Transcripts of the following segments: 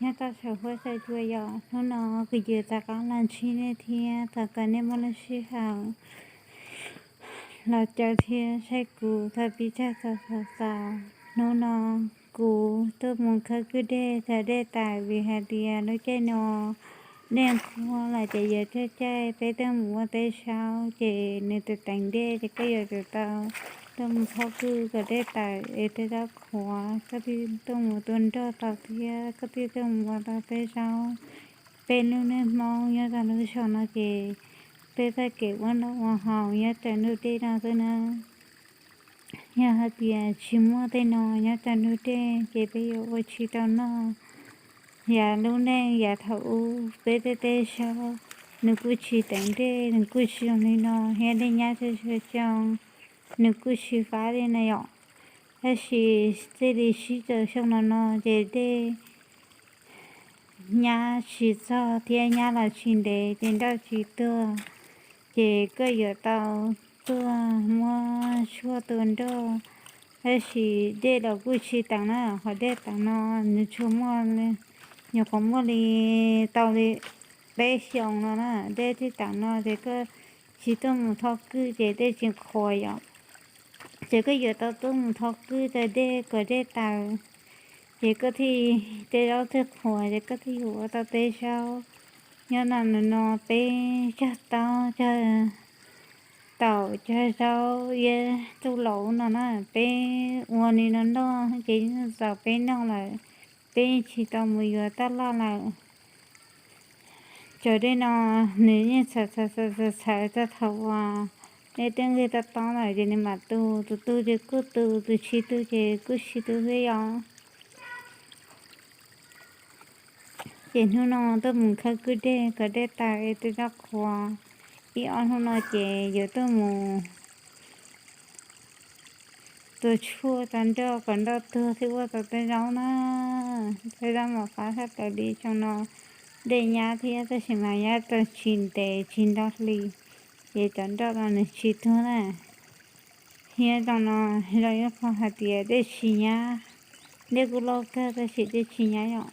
Nyob rau saum huab saum cua yom, hnub no kuv yuav rov qab los ntsib nej thiab thov kom nej muaj lub sij hawm los caum thiab saib kuv txog pib txog txaus txaus txaus. Hnub no kuv tuaj mus khawb kwj dej txog dej tawm vim hais tias lub caij no dej nqhuab lawm ces yuav tsaus caij peb tuaj mus ua teb zaub ces nws teem teem dej ces koj yuav tsum tau tuaj mus thob kwj kom dej tawm es tej zaub qhuav, koj thiaj tuaj mus tua nroj tau thiab koj thiaj tuaj mus ua tau teb zaub. Peb lub neej Hmoob nyob rau lub zos no ces peb txoj kev ua noj ua haus nyob raws nruab dej no xwb na. Yog hais tias tsis muaj tej no nyob rau nruab dej ces peb yuav ua tsis tau noj. Yav lub neej yav thaum ub peb tej teb zaub nws kuj tsis teem dej, nws kuj tsis zoo li no thiab dej nyab tsis tshua coo, nws kuj tsis fab li no yom. Tab sis txij li sib caum xyoo no no ces dej nyab tsis txog thiab nyab los tsis ntev ces nroj tsis tuag, ces koj yuav tau tuaj muab tshuaj tua nroj. Tab sis dej los kuj tsis teem na, qhov dej teem no nws tsuas muaj, nyuam qhuav muaj li tau li peb xyoos no na, dej tsis teem no ces koj tsis tuaj mus thob kwj ces dej tsis qhuav yom. Ces koj yuav tau tuaj mus thob kwj rau dej kom dej tawm, ces koj thiaj tej zaub thiaj qhuav ces koj thiaj yuav ua tau teb zaub. Nyob no no peb cog taub cog taum cog zaub iab tsuj laus no na, peb ua li no noj ces yeej txaus peb noj lawm, peb yeej tsis tau mus yuav taj laj lawm. Cov dej no nws yeej txhawv txhawv txhawv txhawv txog thaum uas dej twb nqig tob tob lawm ces nws mam tu, tus tu ces kuj tu, tus tsis tu ces kuj tsis tu xwb yom. Ces hnub no tuaj mus khawb kwj dej kom dej tawm es tej zaub qhuav, ib ob hnub no ces yuav tuaj mus tua tshuaj rau nroj kom nroj tuag thiaj ua tau tej zaub na. Tej zaub mas fab sab plaws li xyoo no, dej nyab thiab tab sis mas nyab tau tsis ntev tsis nto hli, ces cov nroj no nws tsis tuag na. Thiab zoo no, zoo ib qho hais tias dej tsis nyab, dej kuj loj kawg tab sis dej tsis nyab yom.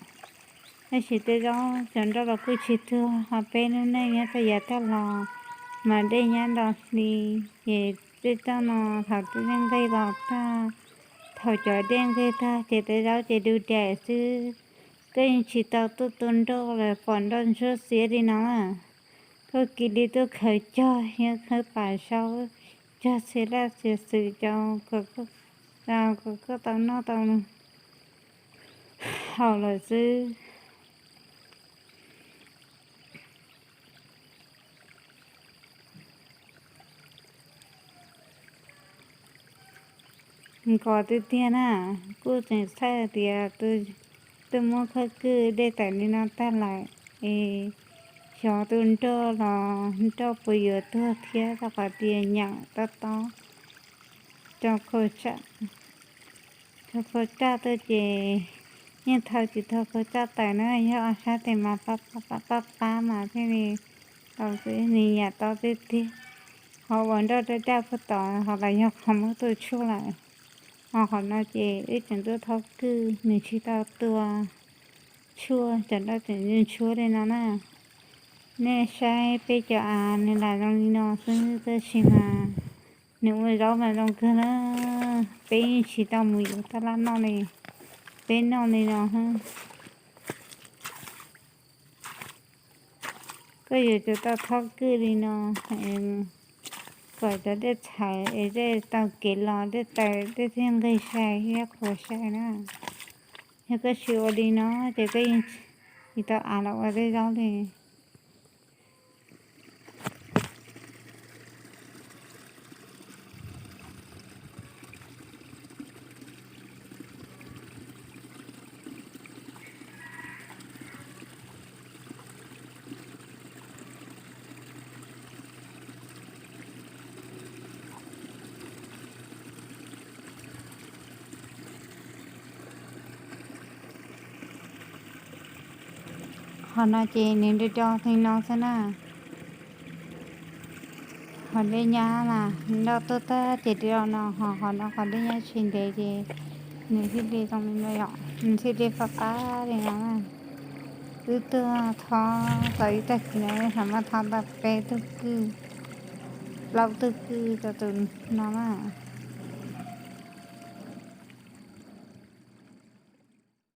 Tab sis tej zaub cov nroj los kuj tsis tuag, ho peb lub neej nyob rau yav tag los mas dej nyab nto hli, ces tej toj no thaum twb dej nqig los tag, thaum cov dej nqig tag ces tej zaub ces du daim xwb. Koj yeej tsis tau tuaj tua nroj los pom nroj ntsuab xiab li no na. Koj cia li tuaj khaws cog thiab khawb pas zaub, cog txhia laj txhia xwm rau kom koj tau noj tau haus lawm xwb. Nkos tiag tiag na, kuj tseem txhawj tias tuaj muab khawb kwj dej tawm li no tag lawm es xyov tus nroj los nroj puas yuav tuag thiab rau qhov tias nyeem tob tob rau khau raj tuaj ces yeej thau tsis tau khau raj tawm na, yog ob sab tes mas pab pab pab mas thiaj li tau xwb, nws yam tob tiag tiag. Qhov uas nroj daj daj puag tod ho los yog qhov muab tua tshuaj lawm. Ho qhov no ces wb tseem tuaj thob kwj, nws tsis tau tua tshuaj, cov nroj tseem ntsuab li no na. Nej saib peb cov av nws lam zoo li no xwb tab sis mas nws ua zaub mas zoo kawg na. Peb yeej tsis tau mus yuav taj laj noj li, peb noj li no. Koj yuav tsum tau thob kwj li no kom cov dej txhawv es dej tau kev los, dej tawm, dej thiaj nqig sai thiab qhuav sai na. Yog koj tsis ua li no ces koj yeej tsis tau av los ua tej zaub li. Qhov no ces nws do do li no xwb na. Qhov dej nyab mas nroj tuaj tag ces do no, ho qhov no qhov dej nyab tsis ntev ces nws thiaj li zoo li no yom, nws thiaj li fab fab li no na. Wb tuaj thob tau ib tag kis no, xav mas thob tau peb tug kwj, plaub tug kwj rau tus no mas.